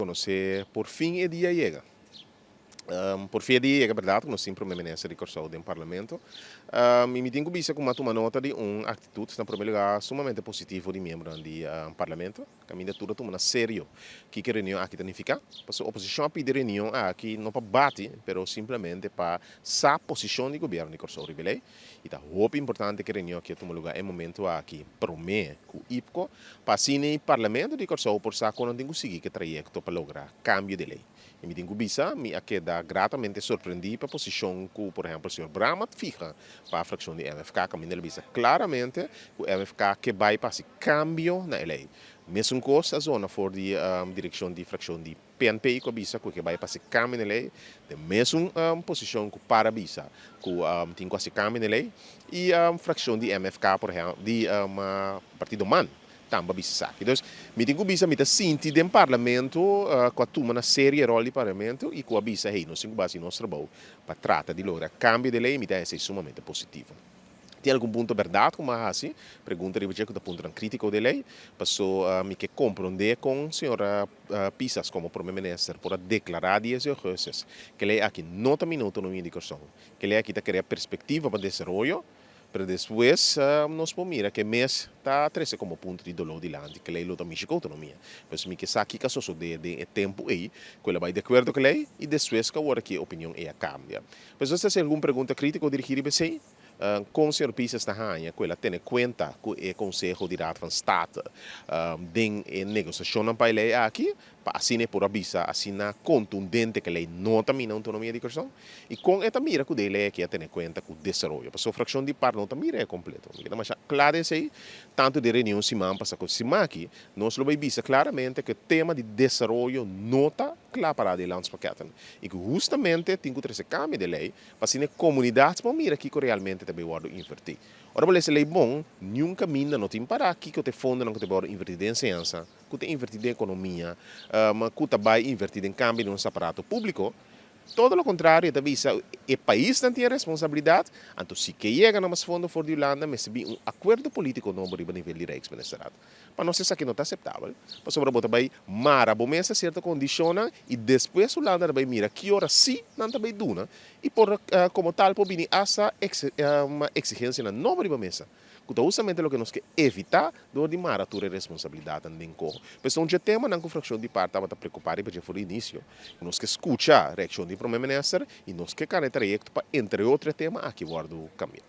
rekonosé por fin e dia yega. Por fin e dia yega bèrdat ku nos tin Prome Minister di Kòrsou den Parlamento. I mi tin ku bisa ku mi a tuma nota di un aktitut na prome lugá sumamente positivo di miembronan di Parlamento. Kaminda tur a tuma na serio kiko e reunion aki ta nifiká. Pasobra oposishon a pidi reunion aki no pa bati, pero simplemente pa sa posishon di gobièrnu di Kòrsou riba e lei. I ta hopi importante ku e reunion aki a tuma lugá e momento aki promé ku IPKO, pa asina e Parlamento di Kòrsou por sa kon nan tin ku sigui ku e trayekto pa logra kambio di lei. I mi tin ku bisa, mi a keda gratamente sorprendí pa posishon ku, por ehèmpel, señor Bram a fiha pa frakshon di MFK, kaminda el a bisa klaramente ku MFK ke bai pa hasi kambio na e lei. Mesun kos a zona for di direkshon di frakshon di PNP ku a bisa ku e ke bai pa hasi kambio na e lei, den mesun posishon ku par a bisa ku tin ku hasi kambio na e lei. I frakshon di MFK, por ehèmpel, di partido man. Tamba bisa esaki. Dus, mi tin ku bisa mi ta sinti den Parlamento ku a tuma na serio e ròl di Parlamento i ku a bisa, hey, nos tin ku basi nos trabou pa trata di logra kambio di lei, mi ta hesei sumamente positivo. Tin algun punto bèrdat ku mi a hasi pregunta riba dje ku ta puntonan krítiko di e lei, paso mi ke komprondé kon señora Pisas komo Prome Minister por a deklará dies di ougùstus ku e lei aki no ta mina outonomia di Kòrsou, ku e lei aki ta krea perspektiva pa desaroyo. Pero despues nos por mira ke mes ta trese komo punto di doló dilanti ke lei lo ta mishi ku outonomia. Pues mi ke sa kiko a sosodé den e tempu ei ku el a bai di akuerdo ku lei i despues ku awor aki e opinion ei a kambia. Pues nos ta hasi algun pregunta krítiko dirigí riba esei. Kon señor Pisas ta haña ku el a tene kuenta ku e konseho di Raad van State den e negosiashonnan pa e lei aki? Pa asina e por a bisa asina kontundente ku e lei no ta mina outonomia di Kòrsou. I kon e ta mira ku den e lei aki a tene kuenta ku desaroyo. Pasobra frakshon di par no ta mira e kompleto. Mi keda masha kla den esei, tantu den reunion siman pasa ku siman aki, nos lo bai bisa klaramente ku e tema di desaroyo no ta kla pará den e landspakketten. I ku hustamente tin ku trese kambio den e lei pa asina e komunidat por mira kiko realmente ta bai wòrdu invertí. Ora bo lesa e lei bon, niun kaminda no tin pará kiko ta e fondonan ku ta bai wòrdu invertí den enseñansa, ku ta invertí den ekonomia, ku ta bai invertí den kambio di nos aparato públiko. Todo lo kontrario, e ta bisa e paisnan tin e responsabilidat, anto si ke yega na mas fondo for di Hulanda mester bin un akuerdo polítiko nobo riba nivel di Rijksministerraad. Pa nos esaki no ta aseptabel, pasobra bo ta bai mara bo mes a sierto kondishonnan i despues Hulanda ta bai mira ki ora sí nan ta bai duna i por komo tal por bini asta eksigensianan nobo riba mesa. Ku ta hustamente loke nos ke evitá dor di mara tur e responsabilidatnan den koho. Pues ta un dje temanan ku frakshon di par tabata preokupá riba dje for di inisio. Ku nos ke skucha reakshon di Prome Minister i nos ke kana e trayekto pa entre otro e tema aki wòrdu kambiá.